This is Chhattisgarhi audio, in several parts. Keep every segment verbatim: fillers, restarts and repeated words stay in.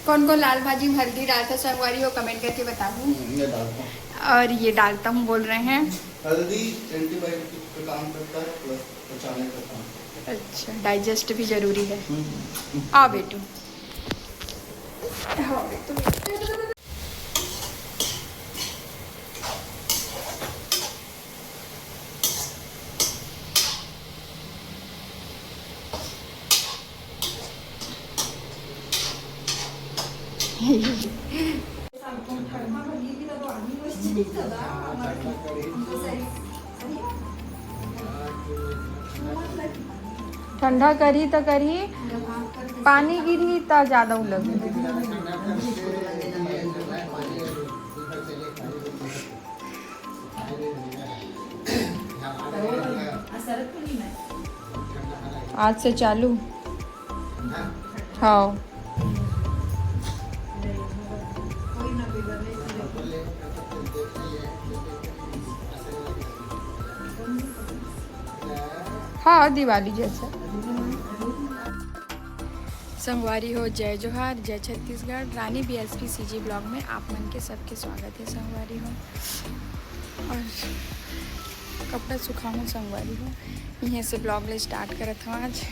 कौन कौन लाल भाजी में हल्दी डालता है संगवारी हो, कमेंट करके बताओ। हम्म, ये डालता हूँ। और ये डालता हूँ बोल रहे हैं। हल्दी एंटीबायोटिक का काम करता है, प्लस पचाने का काम करता है। अच्छा, डाइजेस्ट भी जरूरी है। हम्म। आओ बेटू। हाँ बेटू। ठंडा करही त करही, पानी गिरही त ज्यादा उ लगही। आज से चालू। हाँ। हाँ, दिवाली जैसा। संगवारी हो, जय जोहार, जय छत्तीसगढ़। रानी बी एस पी सी जी ब्लॉग में आप मन के सबके स्वागत है संगवारी हो। और कपड़ा सुखाहूँ संगवारी हो, इहें से ब्लॉग ले स्टार्ट करत हूँ आज।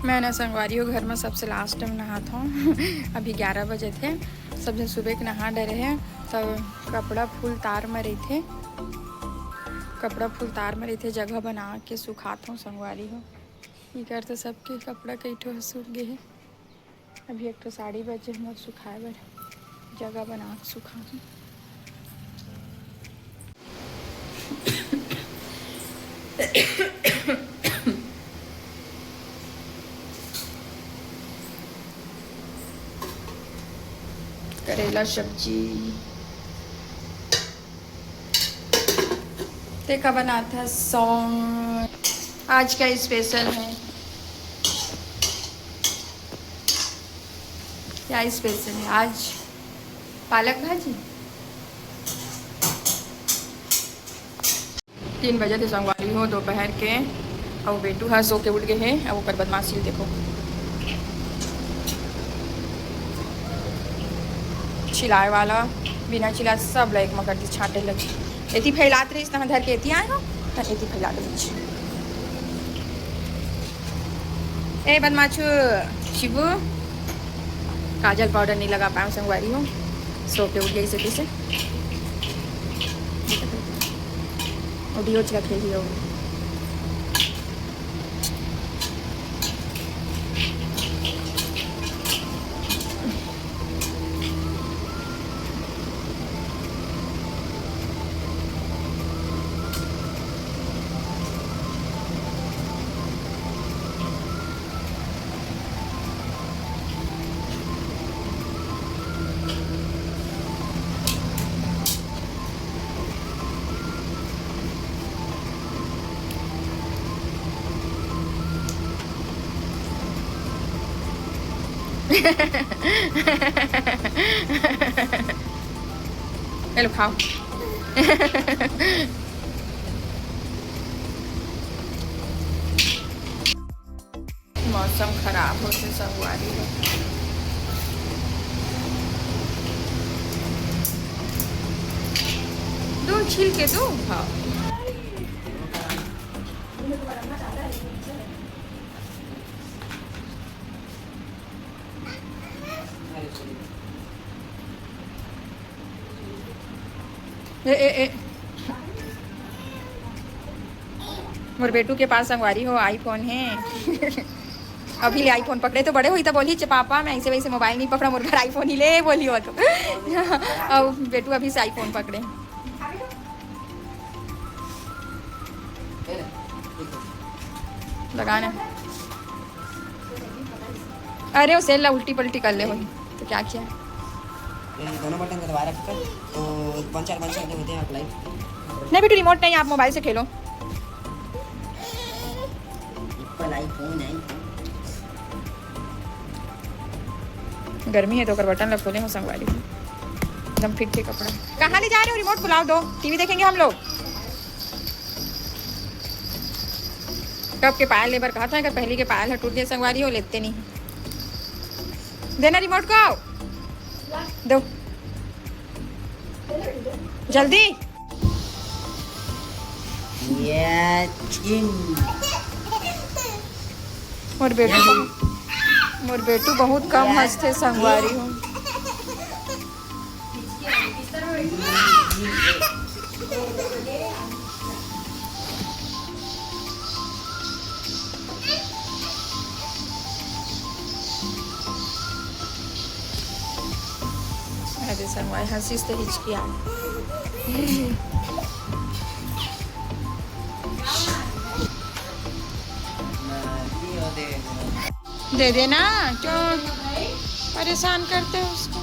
मैं ना संगवारी हो घर में सबसे लास्ट में नहात हूँ। अभी ग्यारह बजे थे, सब जन सुबह के नहा डरे हैं। तब कपड़ा फुल तार में रहिथे, कपड़ा फुल तार में रहिथे, जगह बना के सुखात हूँ संगवारी हो। ये कर तो सबके कपड़ा कई ठो ह सूख गे हे। अभी एक ठो साड़ी बचे हमर सुखाए बर, जगह बना के सुखाहूँ। करेला सब्जी। ते का बनात हस? सौंग। आज का स्पेशल है? क्या स्पेशल है आज? पालक भाजी। तीन बजे थे संगवारी हो दोपहर के, अउ बेटू ह सो के उठ गए हे। अब ओकर बदमाशी देखो, चिल्लाए वाला, बिना चिल्लाए सब ला एक म कर दी, छांटे लगी। एती फैलात रहिस, तहाँ धर के एती आए हो, त एती फैला दे। ए बदमाशू, शिबू, काजल पाउडर नहीं लगा पाए संगवारी हो, सो के उठ गई से कैसे। ऑडियो चला खेली हो। हेलो, खाओ। मौसम खराब होथे संगवारी हो। दो छील के दो, हाँ। ए, ए, ए। मोर बेटू के पास संगवारी हो iPhone हे। अभी ले iPhone पकड़े तो बड़े होही त बोलही, "चे पापा, मैं ऐसे वैसे मोबाइल नहीं पकड़ा, मोर घर iPhone ही ले," बोलही हो तो। अब बेटू अभी से iPhone पकड़े। लगाना। अरे, वो सेल ला उल्टी पल्टी कर ले होही, तो क्या किया? ये दोनों बटन को दबा रखकर, तो पंचर पंचर जो होते हैं आप लाइट। नहीं बेटू, रिमोट नहीं, आप मोबाइल से खेलो। एप्पल आईफोन है। गर्मी है तो ओकर बटन ला खोले हो संगवारी, एकदम फिट के कपड़ा। कहाँ ले जा रहे हो रिमोट? बुलाओ, दो, टीवी देखेंगे हम लोग। कब के पायल ले बर कहा था, अगर पहली के पायल ह टूट जाए संगवारी हो, लेते नहीं। देना रिमोट को, दो जल्दी। ये चिन। मोर बेटू, मोर बेटू बहुत कम हंसथे संगवारी हो। अरे संगवारी, हंसिस तो हिचकी आ। दे देना, क्यों परेशान करते हो उसको?